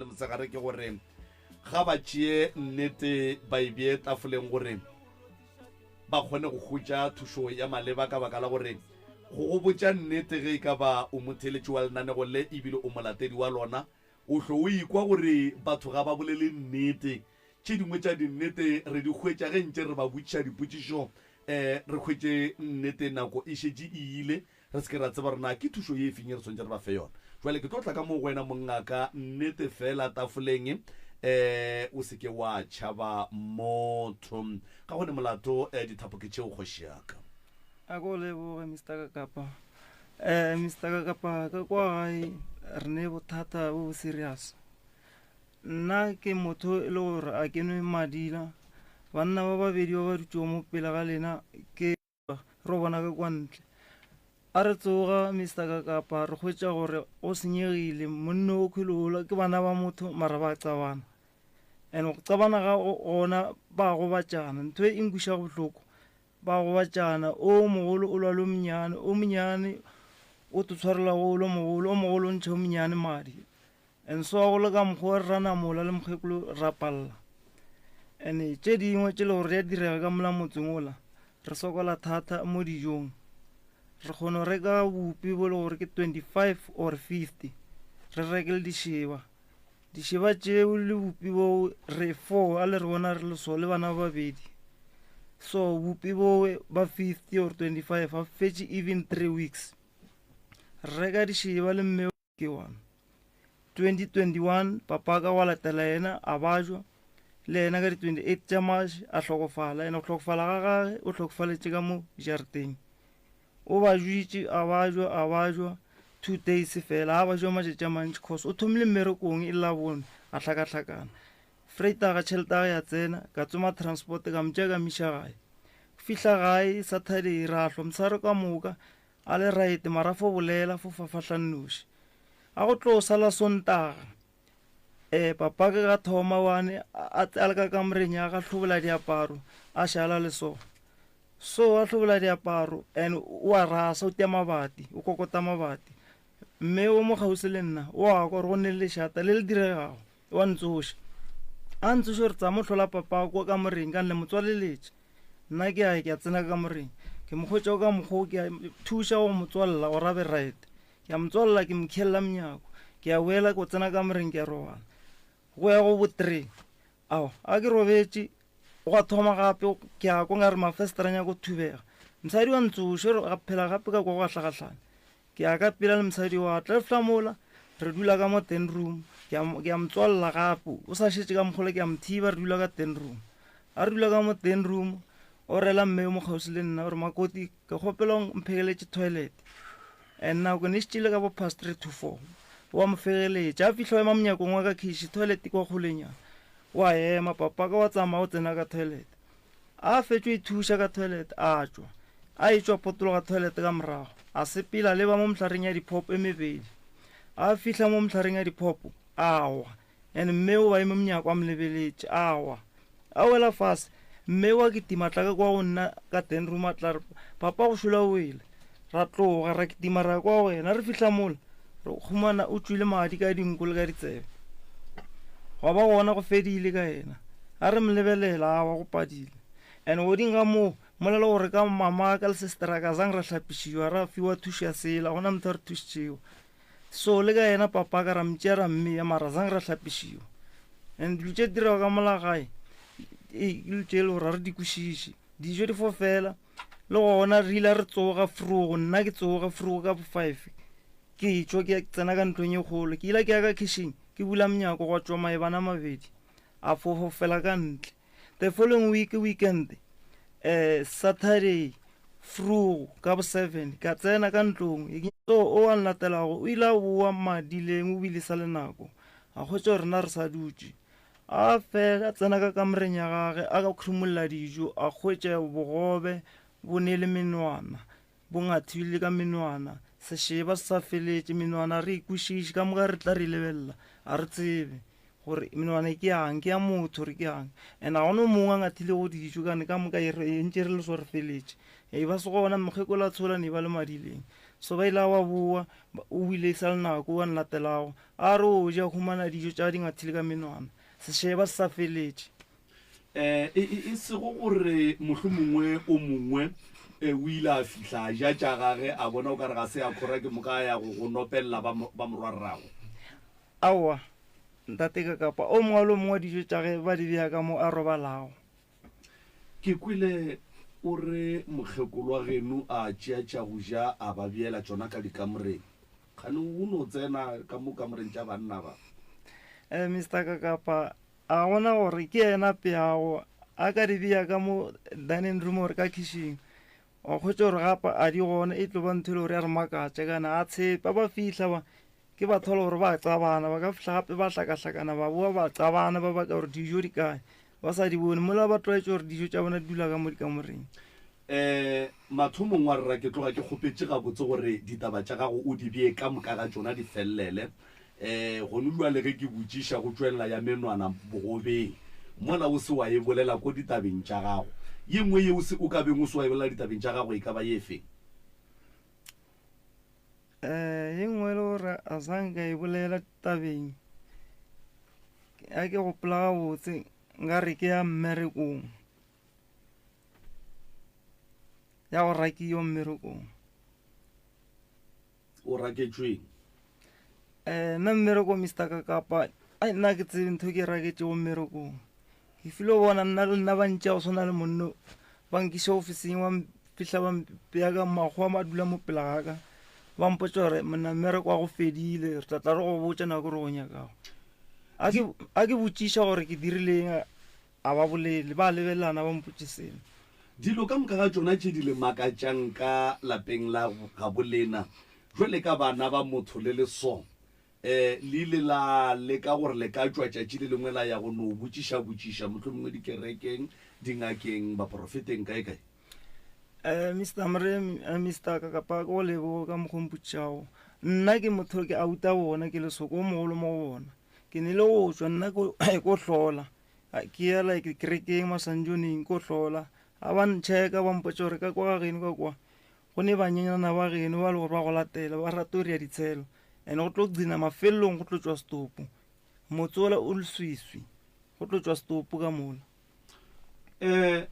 le mosegare ke gore ga ba tšee nnete ba e bee tafoleng gore ba kgone go hwetša thušo ya maleba ka baka la gore go go botša nnete ge e ka ba o motheeletši wa lenanego le ebile o molatedi wa lona o hlo o ikwa gore batho ga ba bolele nnete. Tše dingwe tša dinnete re di hwetša ge ntše re ba botšiša dipotšišo um re hwetše nnete nako e šetše e ile Re se ke ra tseba gore na ke thušo ye efeng ye re swanetše re ba fe yona. Jwale ke tlo tla ka moo go wena mongaka, nnete feela tafoleng, eh, o se ke wa tšhaba motho. Ga go ne molato, eh, dithapo ke tšeo kgoši ya ka. A ko leboge Mister Kakapa. Eh, Mister Kakapa, ka kwa gae re ne bothata bo bo serious. Nna ke motho e le gore a ke nwe madila. Banna ba babedi ba ba dutšego mo pele ga lena ke. Ro bona ka kwa ntle. A re tsoga, Mister Kakapa, re hwetša gore go senyegile. Monno o khwele ke bana ba motho mara ba qabana. And go qabana ga gona ba gobatšana. Ntho e nkwiša bohloko, ba gobatšana. O mogolo o lwa le o monyane, o monyane o to tshwarela go o mogolo, o mogolo o ntšha o monyane madi. And so go le ka mokgwa re ra namola le mokgekolo ra palela. And tše dingwe tše le gore di a direga ka mola motseng ola, re sokola thata mo dijong. Re kgona go reka bupi bo le gore ke 25 or 50, re reke le dišeba. Dišeba tšeo le bupi bo re four, a le re bona re le so le bana ba babedi. So bupi bo ba 50 or 25 ga fetše even 3 weeks. Re reka dišeba le mme Ke one. 2021 papa ka wa latela yena a bajwa le yena ka di 28 tša March a hlokofala. Ene go hlokofala ga gage o hlokofaletše ka mo jarateng. O bajwitše a bajwa a bajwa 2 days fela, a bajwa matšatši a mantši cause o thomile mmerekong e le Labone a hlakahlakana. Vrydag tšhelete ya gage ya tsena, ka tsoma transport ka mo tšea ka mo iša gae. Fihla gae Saturday ra hlwa mosegare ka moka A le right mara fo bolela fo fafahla nnoši. A go tlo sala Sontaga. Eh papa ke ga thoma wane a a le ka kamoreng ya ga hlobola diaparo a šala le so. So a hlobola diaparo and o a rasa o tia mabati o kokota mabati. Mme o mo kgauswi le nna o a kwa gore go ne le lešata le le diregago wa ntsoša. A ntsoša gore tsama o hlola papa kwa kamoreng ka nne mo tswaleletše. Nna ke a ke a tsena ka kamoreng ke mo hwetša ka mokgwa o ke a thuša go mo tswalela gore a be right. Ke a mo tswalela ke mo khiella monyako ke a boela ko tsena kamoreng ke a robala. Go ya go bo 3 ao a ke robetše gwa thoma gape ke a kwa nkare mafestere a nyaka go thubega. Mosadi wa ntsoša re phela gape ka kwa go gahlagahlana. Ke ya ka pela le mosadi wa tla fihla mola re dula ka mo ten room ke a ke a mo tswalela gape o sa šetše ka mokgola ke a mo thiba re dula ka ten room. A re dula ka mo ten room o rela mme yo mo kgauswi le nna gore makoti ke kgopela o mphegeletše toilet and nako ne šetše le ka bo past 3 to 4 wa mo fegeletša a fihla o ema monyakong wa ka khiši toilet kwa kgolenyana wa ema papa ka wa tsamaya o tsena ka toilet. A fetšo ithuša ka toilet, a tšwa. A etšwa potologa toilet ka morago, a sepela a leba mo mehlareng ya diphopo e mebedi. A fihla mo mehlareng ya diphopo, a wa. And mme o ba eme monyako a mo lebeletše, a wa. A wela fase, mme wa kitima a tla ka kwa go nna ka den room a tla re, Papa go šola o wele. Ra tloga ra kitima ra ya kwa go yena, re fihla mola re humana o tšwile madi ka dinko le ka ditsebe. Gwa ba gona go fedile ka yena. A re mo lebelela, awa go padile. And goding ga moo, mola le gore ka mama ka le sister ka zang ra hlapišiwa, ra fiwa thušo ya sela, gona motho a re thušitšego. So le ka yena papa ka ra mo tšea ra mmeya, mara zang ra hlapišiwa. And dilo tše di dirego ka mola gae, ke dilo tše e le gore ga re di kwešiše. Dijo di fo fela, le gona re ile re tsoga frogo, nna ke tsoga frogo ka bo 5. Ke tšwa ke tsena ka ntlong e kgolo, ke ile ke ya ka kitchen, ke bula monyako gwa tšwa maebana a mabedi, a fofela ka ntle. The following week, weekend, Saturday frogo ka bo 7, ka tsena ka ntlong. So o a nlatelago o ile a boa madileng, o bile sa le nako, a hwetša gore rena re sa dutše. A fela a tsena ka kamoreng ya gage, a khrumolla dijo, a hwetša bogobe bo ne le menwana. Bo ngathile ka menwana, sešeba se sa feletše, menwana a re e kwešiše, ka moka re tla re e lebelela, a re tsebe gore menwana e ke yang, ke ya motho re ke yang. And ga gona o mongwe a ngathilego dijo kane ka moka e re ntše re le so re feletše. E ba se gona mokgekolo a tshola ne ba le madileng. So ba ile ba boa, o ile e sa le nako wa nlatelago. A re o ja humana dijo tša di ngathile ka menwana. Sešeba se sa feletše. E, e, e sego gore mohlomongwe o mongwe e, o ile a fihla a ja tša gage a bona o ka re ga se a khora ke moka a ya go go nopelela ba, ba morwarrago. Aowa, ntate ka kapa o mongwe le o mongwe wa dijo tša ge ba di bea ka mo a robalago. Ke kwele o re mokgekolo wa geno a tšea tša go ja a ba beela tšona ka dikamoreng. Kgane o no tsena ka mo kamoreng tša banna ba? Eh, Mister Kakapa, a gona gore ke yena peago a ka di bea ka mo dining room gore ka kitchen wa kgwetsa gore gape a di gona e tlo ba ntho e le gore ya re makatša kana a tshepa ba fihla ba Ke ba thola gore ba qabana, ba ka fihla gape ba hlakahlakana, ba boa ba qabana, ba baka gore dijo di kae, ba sa di bone, mola ba tlwaetše gore dijo tša bona di dula ka mo dikamoreng. Um mathomong wa rra ke tloga ke kgopetše gabotse gore ditaba tša gago o di bee ka moka ga tšona di fellele. Um gone bjale ge ke botšiša go tšwelela ya menwana bogobeng mola o se wa e bolela ko ditabeng tša gago. Ye nngwe ye o se o ka beng o se wa e bolela ditabeng tša gago e ka ba ye feng? Um ye nngwe e le gore a sa nka e bolela tabeng a ke gopola gabotse nka re ke ya mmerekong ya go rakiwa mmerekong. O raketšweng? Um nna mmereko Mister Kakapa ai nna ke tsebe ntho ke e raketšego mmerekong. Ke filo bona nna le nna ba ntšea go swana le monno ba nkiša ofising ba fihla ba mpea ka makgowa ma dula mo pela ga ka ba mpotša gore monna mmereko wa go fedile re tla tla re go botša nako re go nyakago. A ke a ke botšiša gore ke dirileng a ba bolele ba lebelelana ba mpotše selo. Dilo ka moka ga tšona tše di le makatšang ka lapeng la gabo lena jwale ka bana ba motho le le so, um le ile la leka gore le ka tšwa tšatši le lengwe la ya go no botšiša-botšiša, mohlomongwe dikerekeng, dingakeng, baporofeteng, kae-kae? Um Mister Moremi, eh, Mister Kakapa, ke go leboge ka mokgwa o mpotšišago. Nna ke motho ke auta bona, ke lesoko o mogolo mo go bona. Ke ne le go tšwa nna ko ko hlola, ke ya like kerekeng masanjoneng ko hlola. A ba ncheka ba mpotša gore ka kwa ga geno ka kwa go ne banyenyana ba geno ba le gore ba go latela ba rata go ria ditshelo and go tlo gcina mafelelong go tlo tšwa setopo motse ola o leswiswi go tlo tšwa setopo ka mola. Um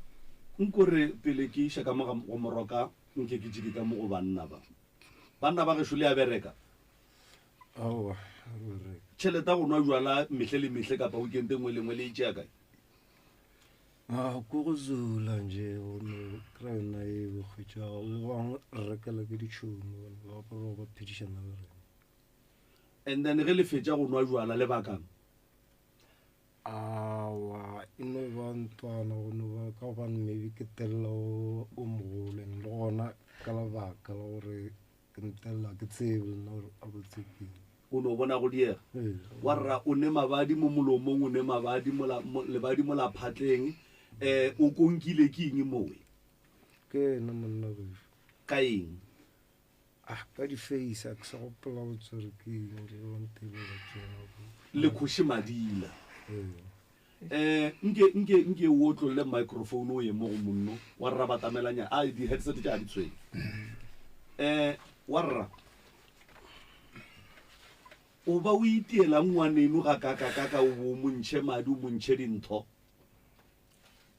nkore pele ke iša ka mo go moroka nke ke tšeke ka mo go banna ba. Banna ba gešo le a bereka? Aowa, ga re bereke. Tšhelete ya go nwa jwala mehle le mehle kapa weekend e nngwe le nngwe le e tšea kae? A ko go zula nje go no kry yona e go hwetšago le bangwe re rekela ke ditšhomi bana ba gore ba phedišana le rena. And then ge le fetša go nwa jwala le bakang? Awa e no ba ntwana go no ba ka gobane maybe ke telela o o mogolo and le gona ka lebaka la gore Ke ntelela ke tsebe le nna gore a botse ke eng. O no bona go diega. Ee. Wa rra o ne mabadi mo molomong, o ne mabadi mola, mo, lebadi mola phatleng. Eh, o konkile ke eng mowe? Ke yena monna gešo. Ka eng? Ah, ka di-face, a ke sa gopola botse gore ke eng, ke ba ntelela tšona. Le khoše madila. Ee. Eh, nke, nke, nke o otlolle microphone o ye mo go monno wa rra batamelanya a di-headset tša di tshwenya. Eh, wa rra o ba o itielang ngwaneno ga kakakaka o bo o mo ntšhe madi o mo ntšhe dintho.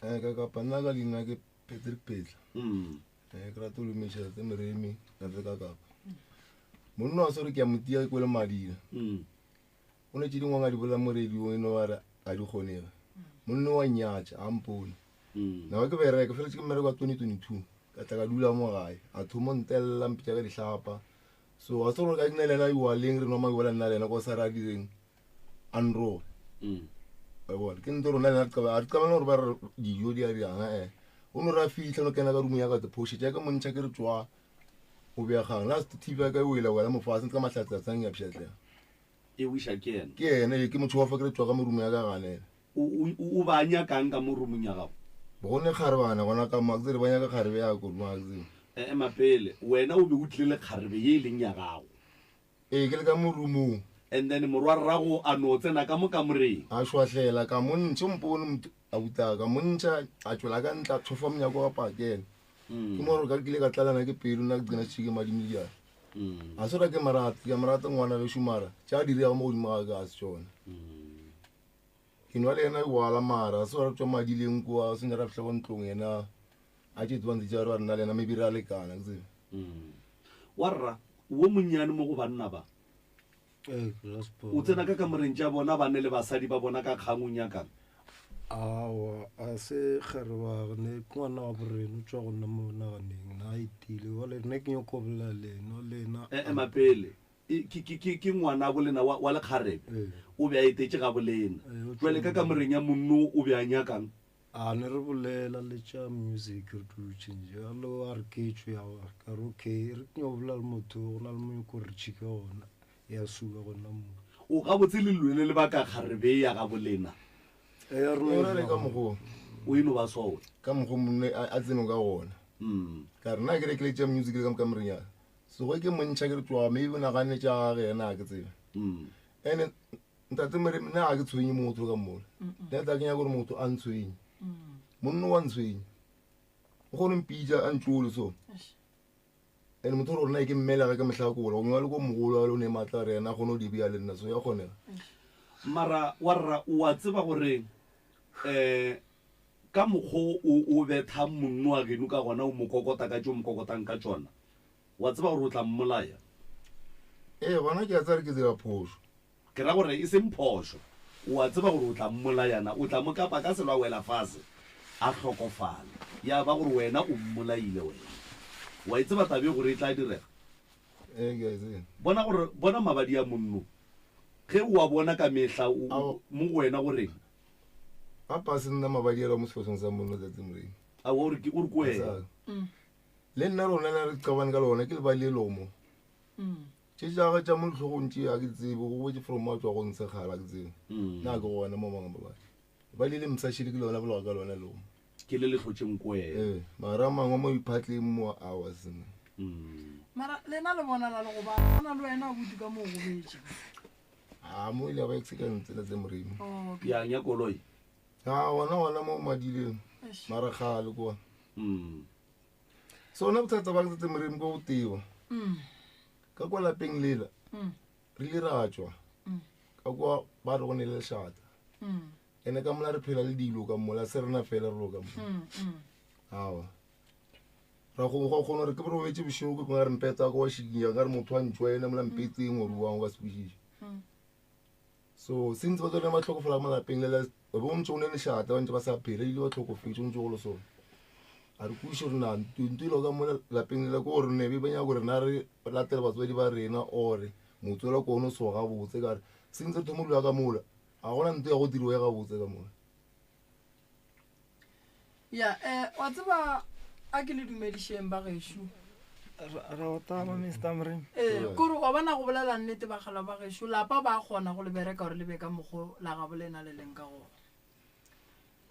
Eh, ka kapa nna ka leina ke Patrick Petla. Mm. Eh, ke rata go lumiša tate Moremi, tate ka kapa. Monna wa sore ke a mo tia ke kwele madila. Mm. O ne tše dingwe a di bolela mo radiong e no ba re ga di kgonege. Monna wa nnyatša, a mpone. Nako ke bereka, feletše ke mmereko wa 2022, ka tla ka dula mo gae. A thoma ntelela, mpitša ka dihlapa. So ga se gore ka ke na le yena iwaleng re nwa majola nna le yena ko sa re a direng, a nroge. Wa bona, ke ntho rona le yena re a re qabane gore ba re dijo di a dirang, eh. O no re a fihla no kena ka room ya ka, phošetša ya ka mo ntšha ke re tswa o beagang. La TV ya ka e wela wela mo fase, ntse ka mahlatse a tsang ya pšhatlega. E wiša ke yena. Ke yena, ee, ke motho wa fa ke re tšwa ka mo roomong ya ka ganela. O, o, o ba nyakang ka mo roomong ya gago? Go ne kgarebana gona ka mo, a ke tsebe ba nyaka kgarebe ya ko roomong, a ke tsebe. Ema pele, wena o be o tlile le kgarebe ye e leng ya gago. Ee, ke le ka mo roomong. And then morwarrago a no tsena ka mo kamoreng. A šwahlela, ka mo ntšha, o mpone motho, abuti ka mo ntšha, a tšwela ka ntle, a thofa monyako wa pakela. Ke mo gore ka ke ile ka tlalana ke pelo, nna ke qina tšhike madimo diatla. A se gore ke morate, ke a morata ngwana gešo mara tša a di dirago mo godimo ga ka ga se tšona. Ke nwa le yena wala mara se gore tswa madileng kua se nyaka fihla ko ntlong yena a tše tsebang tša gore nna le yena maybe re a lekana ke tsebe. Wa rra wo monnyane mo go banna ba. Ee, ke last born. O tsena ka kamoreng tša bona ba ne le basadi ba bona ka kgang o nyakang? Aowa, a se kgareba ne ke ngwana wa borena o tšwa go nna mo naganeng na a etile bjale nna ke nyako bolela le ena le ena E, ema pele. E, ke, ke, ke, ke ngwanabo lena wa, wa lekgarebe. Ee. O be a etetše gabo lena. Ee, o Jwale ka tšwa kamoreng ya monno o be a nyakang? A ne re bolela le tša music re dutše jalo a re ke tšwe ya ka re okay re ke nyako bolela le motho go na le mo nyako re tšhike gona ya suba gona mo. O gabotse le lwele le baka kgarebe ya gabo lena. Ee, re no Ora le ka mokgo. O e no ba sowe. Ka mokgo monna a tseno ka gona. Ka re nna ke re ke le tša music le ka mo kamoreng ya ka. Segwe ke montšha ke re tšwa maybe o naganne tša gage yena ga ke tsebe. Ene Ntate Moremi, nna ga ke tshwenye motho ka mola. Nna tla ke nyaka gore motho a ntshwenye. Monno wa ntshwenye. O kgone mpitša a ntšole so. And motho gore nna ke mmelege ka mehlakola, gongwe a le ko mogolo a le o ne maatla re yena a kgone go di bea le nna so ya kgonega. Mara wa rra o a tseba gore um ka mokgo o o bethang monno wa geno ka gona o mo kokota ka tše o mo kokotang ka tšona, wa tseba gore o tla mmolaya? Ee, gona ke a tseba gore ke dira phošo. Ke ra gore e seng phošo. O a tseba gore o tla mmolaya na? O tla mo kapa ka selo a wela fase, a hlokofala. Ya ba gore wena o mmolaile wena. O a e tseba taba ye gore e tla direga? Ee, ke a e tseba. Bona gore, bona mabadi a monno. Ge o a bona ka mehla, o, o, mo go wena go reng? Gape a se nna mabadi a mo sefahlong sa monno tsatsi morena. Aowa, o re ke, o re ke wena. Le nna rona le re qabane ka lona, ke lebadi le lomo. Tše tša gagwe tša mo dihlogong tše ga ke tsebe, go botše from a tšwa go ntshegala ke tsebe. Nna ke gona mo mangwe mabadi. Ba le le msashile ke lona bologa ka lona lomo. Ke le le hlotšeng ko wena. Ee, mara a mangwe mo diphatleng mo awa sena. Mara lena le bonala le go ba bona le wena abuti ka mo o gobetše. A mo ile ba accident tsela tse moremi. Oh, okay. Ya nya koloi. A gona gona mo madileng. Mara kgale kwa. Sona bothata ba ke moremi ko go tewa. Ka kwa lapeng lela re ile ra tšwa ka kwa ba re go ne le lešata. Ene ka mola re phela le dilo ka mola se rena fela re lo ka mola. Awa. Ra go go kgona gore ke robetse bošego ke kgona re mpeta ka wa šikinya ka re motho wa ntšwa ene mola mpetseng gore wa ka se kwešiše. So since ba tsone ba tlhokofala mo lapeng le le bo ntse o ne lešata ba ntse ba sa phela ile ba tlhokofetse o ntse go le sone. A re kwešiše gore na ntho ile ka mo lapeng le ko gore ne be ba nyaka gore na re latele batswadi ba rena or motse ola ko ono so gabotse ka re since re thoma dula ka mola ga gona ntho ya go diriwa ya gabotse ka mola. Ya, eh, wa tseba a ke le dumedišeng ba gešo. Ra o tama Mr. Moremi. Eh, kore wa bona go bolela nnete bagala ba gešo, lapa ba kgona go le bereka gore le be ka mokgo la gabo lena le leng ka gona.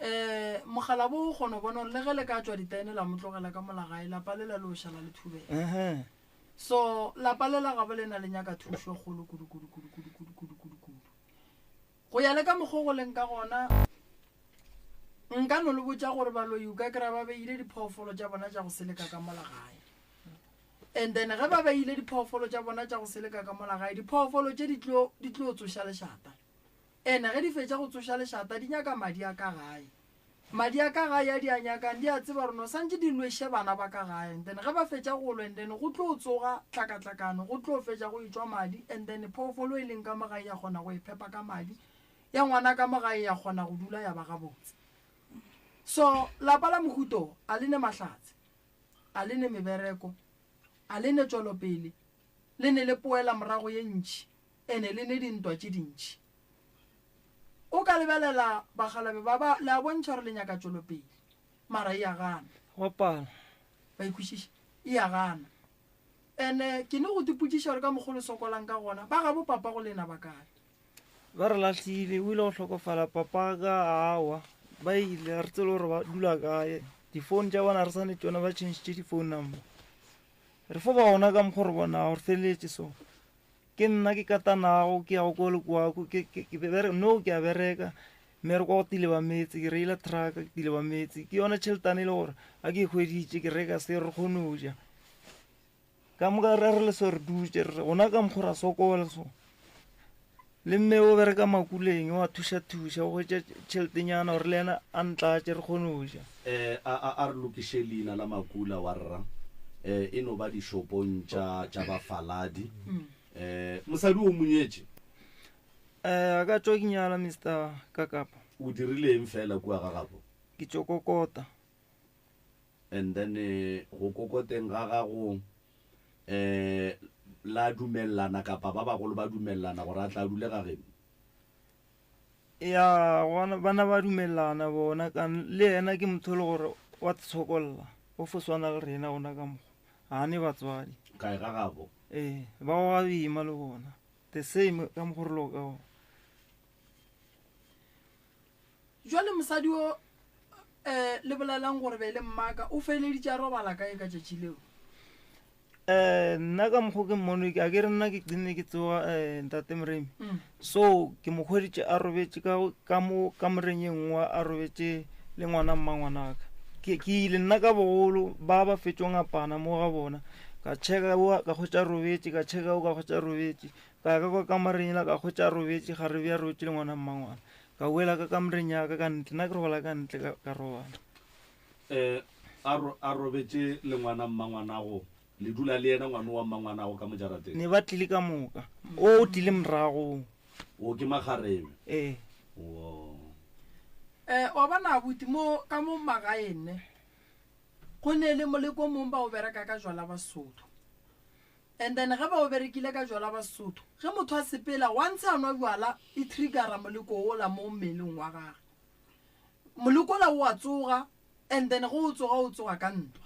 Eh, mogala bo o kgona go bona gore le ge le ka tšwa ditaene la mo tlogela ka mola gae, lapa lela le o šala le thubela. Uh-huh. So, lapa le la gabo lena le nyaka thušo e kgolo kudu kudu kudu kudu kudu kudu kudu kudu. Go ya le ka mokgo go leng ka gona, nka no le botša gore baloi o ka kry-a ba beile diphoofolo tša bona tša go seleka ka mola gae. And then ge ba beile diphoofolo tša bona tša go seleka ka mola gae, diphoofolo tše di tlo, di tlo tsoša lešata. And ge di fetša go tsoša lešata, di nyaka madi a ka gae. Madi a ka gae a di a nyakang, di a tseba gore no santše di lweše bana ba ka gae. And then ge ba fetša go lwa, and then go tlo tsoga tlhakatlhakano, go tlo fetša go etšwa madi, and then phoofolo e leng ka mo gae ya kgona go e phepa ka madi, ya ngwana ka mo gae ya kgona go dula ya ba gabotse. So lapa la mohuta o a le ne mahlatse, a le ne mebereko, a le ne tšwelopele, le ne le poelamorago ye ntši, ene le ne dintwa tše dintši. O ka lebelela bakgalabe ba ba, le a bontšha gore le nyaka tšwelopele, mara e a gana. Gwa pala. Ba e kwešiša? E a gana. Ene ke ne go tipotšiša gore ka mokgo le sokolang ka gona, ba gabo papa go lena ba kae? Ba re lahlile, o ile go hlokofala papa ka awa, ba ile, ga re tsebe gore ba dula kae. Di-phone tša bona ga re sa ne tšona, ba changitše di-phone number. Re fo ba gona ka mokgo re bonago, re feleletše so. Ke nna ke katanago, ke yago ko le kwa, ke, ke, ke bere, no ke a bereka, mmereko wa go tileba meetse, ke reila truck, ke tileba meetse. Ke yona tšheletana e le gore ga ke e hweditše, ke reka se re kgone go ja. Ka moka re re le so re dutše re re gona ka mokgwa ra sokola so. Le mme o bereka makuleng wa thuša thuša o hwetša tšheletenyana gore le yena a ntlatše re kgone go ja. Eh, a, a, a re lokiše leina la Makula wa rra. Eh, e no ba dishopong tša, tša bafaladi. Eh, mosadi o mo nyetše? Eh, a ka tšwa ke nyala Mister Kakapa. O dirile eng fela kua ga gabo? Ke tšo kokota. And then go kokoteng ga gago eh la dumellana kapa ba bagolo ba dumellana gore a tla dule ga geno? Ya, gona bana ba dumellana bona ka le yena ke motho e le gore wa tshokolla, o fo swana le rena gona ka mokgwa. Ga ne batswadi. Kae ga gabo? Ee, ba goga boima le bona. The same ka mokgwa re lego ka gona. Jwale mosadi o um le bolelang gore be le mmaka o feleditše a robala kae ka tšatši leo? Um nna ka mokgwa ke mmone a ke re nna ke qenne ke tsoga um ntate Moremi mm. so ke mo hweditše a robetše ka, ka mo kamoreng ye nngwe a robetše le ngwana mmangwanaka ke ke ile nna ka bogolo ba ba fetšo ngapana mo ga bona ka checka o ka hwetša robetše ka checka o ka hwetša robetše ka ya ka kwa kamoreng ela ka hwetša robetše ga re bja robetše le ngwana mmangwana Ka boela ka kamoreng ya ka ka ntle, nna ke robala ka ntle ka, ka robala. Eh, a ro, a robetše le ngwana mmangwanago, le dula le yena ngwano wa mmangwanago ka mo jarateng? Ne ba tlile ka moka. O o tlile morago. O ke makgarebe? Ee. Wo. Eh, wa bona abuti mo ka mo magaeng ne go ne le moleko o mong ba o bereka ka jwala ba Sotho. And then ge ba o berekile ka jwala ba Sotho, ge motho a sepela once a nwa jwala e triggera moleko ola mo mmeleng wa gage. Moleko ola o a tsoga and then ge o tsoga o tsoga ka ntwa.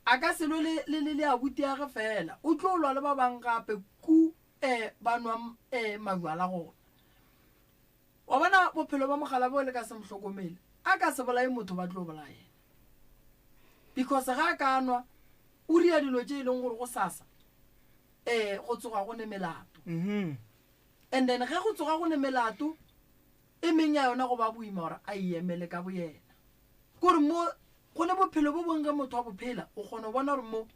A ka se lwe le le le le abuti age fela, o tlo lwa le ba bang gape ku eh ba nwang eh majwala gona. Wa bona bophelo ba mokgalabje le ka se mo hlokomele, a ka se bolaye motho ba tlo bolaya yena. Because ge a ka nwa o ria dilo tše e leng gore go sasa um go tsoga go ne melato. And then ge go tsoga go ne melato e meng ya yona go ba boima gore a e emele ka boyena. Kore mo go ne bophelo bo bong ge motho a bo phela o kgona go bona gore mo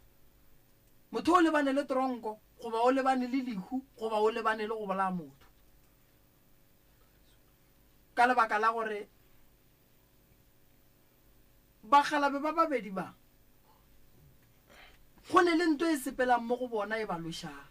motho o lebane le tronko goba o lebane le lehu goba o lebane le go bolaya motho. Ka lebaka la gore bakgalabe ba babedi ba go ne le nto e sepelang mo go bona e ba lwešang.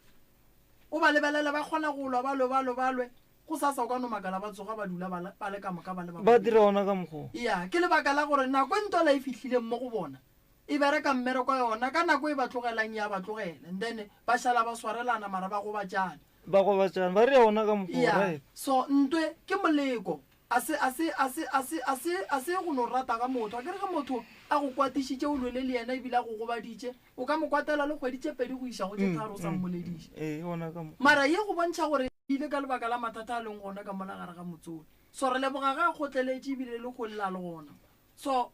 O ba lebelele ba kgona go lwa ba lwe ba lwe ba lwe go sasa o ka no makala ba tsoga ba dula ba le ba le ka moka ba le ba Ba dira ona ka mokgwa wo. Ya, ke lebaka la gore nako e ntola e fihlileng mo go bona e bereka mmereko wa yona ka nako e ba tlogelang ya ba tlogela and then ba šala ba swarelana mara ba gobatšana. Ba gobatšana ba ria ona ka mokgwa wo, Ya, right. so ntwe ke moleko. A se, a se, a se, a se, a se, a se go no rata ga motho. Akere ge motho a go kwatišitše, o lwele le yena ebile a go gobaditše, o ka mo kwatela le kgwedi tše pedi go iša go tše tharo o sa mmolediše. Ee, gona ka mo. Mara ye go bontšha gore e ile ka lebaka la mathata a leng gona ka mola gare ga motse. So re leboga ge a kgotleletše ebile le go lla le gona. So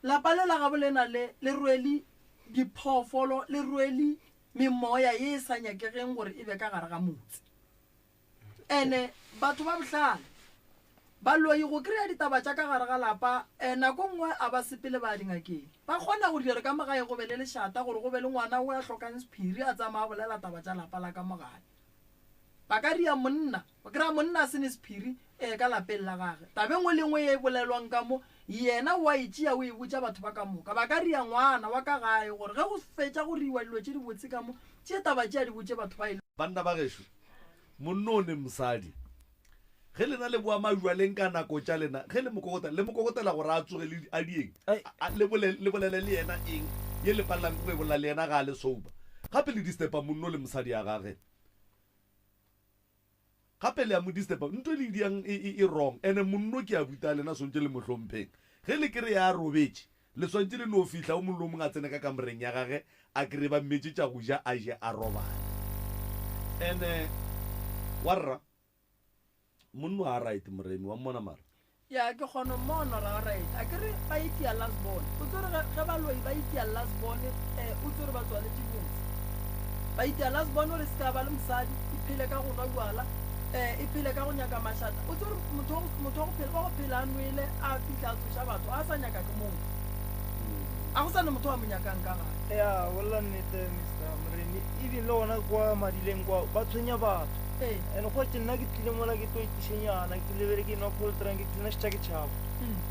lapa le la gabo lena le, le rwele diphoofolo, le rwele memoya ye e sa nyakegeng gore e be ka gare ga motse. Ene batho ba bohlale baloi go kry-a ditaba tša ka gare ga lapa um nako nngwe a ba sepele ba ya dingakeng. Ba kgona go dira ka mo gae go be le lešata gore go be le ngwana o a hlokang sephiri a tsamaya a bolela taba tša lapa la ka mo gae. Ba ka ria monna, ba kry-a monna a se ne sephiri um ka lapeng la gage. Taba e nngwe le nngwe ye e bolelwang ka mo yena o a e tšea o e botša batho ba ka moka. Ba ka ria ngwana wa ka gae gore ge go fetša go riwa dilo tše dibotse ka mo, tšee taba tše a di botše batho ba e. Banna ba gešo, monna o ne mosadi. Ge lena le boa majwaleng ka nako tša lena, ge le mo kokotela, le mo kokotela gore a tsoge le a dieng? A, le bole, le bolele le yena eng ye le palelang ke go e bolela le yena ga a le sober? Gape le disturba monno le mosadi ya gage. Gape le a mo disturba. Nto e le e diang e, e, e wrong. Ene monno ke a buta lena swantše le mo hlompheng. Ge le kry a robetše, Le swantše le no fihla o mongwe le o mongwe a tsene ka kamoreng ya gage a kry ba mmetše tša go ja a je a robale. Ene wa rra monno a right Moremi wa mmona mara. Ya ke kgona mmona gore a right a kere ba itia last born o tsere ge ge baloi ba itia last born eh o tsere ba tswaletše botse ba itia last born gore se ka ba le mosadi e phele ka go nwa jwala eh e phele ka go nyaka mašata o tsere motho wa go motho wa go phela wa go phela a nwele a fihla a tsoša batho a sa nyaka ke motho a go sa ne motho a mo nyakang ka gae. Ya bolela nnete Mister. Re even le gona kwa madileng kwa ba tshwenya batho. Ee. And kgotse nna ke tlile mola ke tlo itišenyana ke lebele ke nwa cold drink ke tlile šetša ke tšhaba.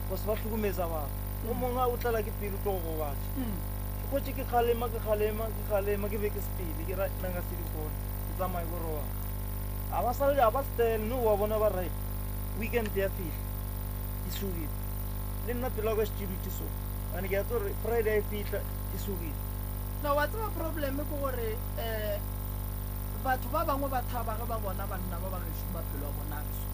Cause ba hlokometsa batho. O mongwe o tlala ke pelo tlo go gobatša. Ke kgotse ke kgalema ke kgalema ke kgalema ke be ke sepele ke ra nna nka se di kgone ke tsamaye ko robala. A ba sa a ba stele no wa bona ba right. Weekend ya fihla e sugile. Le nna pelo ya ka šetše e dutše so. Gobane ke a tseba gore Friday e fihla e sugile. No wa tseba problem ke gore um batho ba bangwe ba thaba ge ba bona banna ba ba gešo maphelo a bona a le so.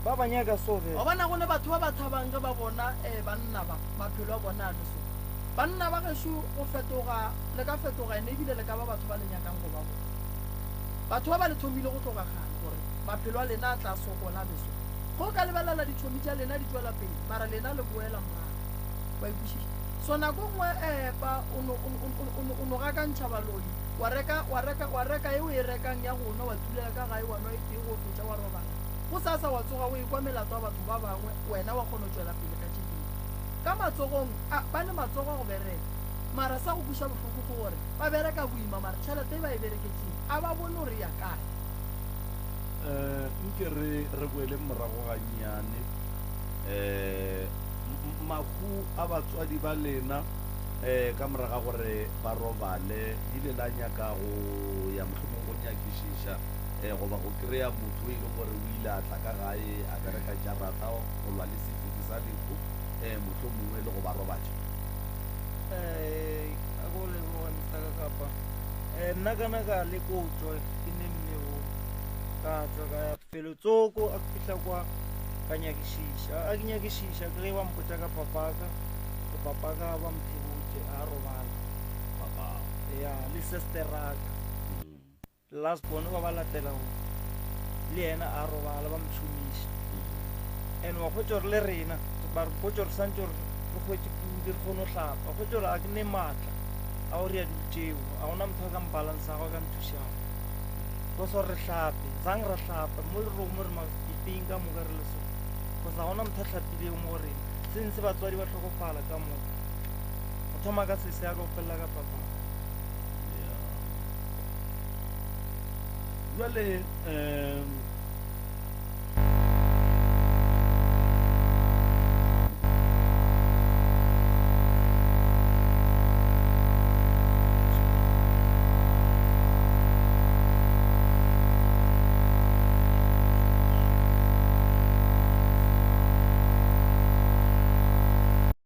Ba ba nyaka so ge. Wa bona go ne batho ba ba thabang ge ba bona um banna ba maphelo a bona a le so. Banna ba gešo go fetoga le ka fetoga ene ebile le ka ba batho ba le nyakang go ba bona. Batho ba ba le thomile go tloga kgale gore maphelo a lena a tla sokola a be so. Ge o ka lebelela ditšhomi tša lena di tšwela pele mara lena le boela morago. Wa e kwešiša? So nako nngwe epa o no, o, o, o, o no gakantšha baloi, wa reka, wa reka, wa reka e o e rekang ya go nwa, wa tulela ka gae, wa nwa e tee go fetša wa robala. Gosasa wa tsoga o ekwa melato ya batho ba bangwe, wena wa kgona go tšwela pele ka tše dingwe. Ka matsogong a, ba ne matsogo a go bereka. Mara sa go kweša bohloko ke gore ba bereka boima mara tšhelete e ba e bereketšeng a ba bone gore e ya kae. Um nke re, re boeleng morago gannyane. Um Mahu a batswadi ba lena um ka morago ga gore ba robale, le ile la nyaka go ya mohlomong go nyakišiša um goba go kry-a motho e leng gore o ile a tla ka gae a bereka jarata go lwa le sefifi sa lehu um mohlomongwe le go ba robatša? Um a go leboga Mister Kakapa. Um nna kana ka le ko tšwa ke ne mme o ka tšwa ka ya Felotsoko, a ke fihla kwa ka nyakišiša. A ke nyakišiša ke ge ba mpotša ka papaka, gore papaka ba mphebotše a robala. Papa. Ya, le sesteraka. Last born ba ba latela go le yena a robala ba mšomiša. And wa hwetša gore le rena ba re botša gore santše gore re hwetše pudi re kgone go hlapa. Wa hwetša gore a ke ne maatla a go rea dilo tšeo. A gona motho a ka mbalansago a ka nthušago. Cause gore re hlape, zang ra hlapa mo le romo re mafifing ka moka re le so. Cause ga gona motho a hlapilego mo go rena. Since batswadi ba hlokofala ka moka. Go thoma ka sesi ya ka go felela ka papa. Jwale um.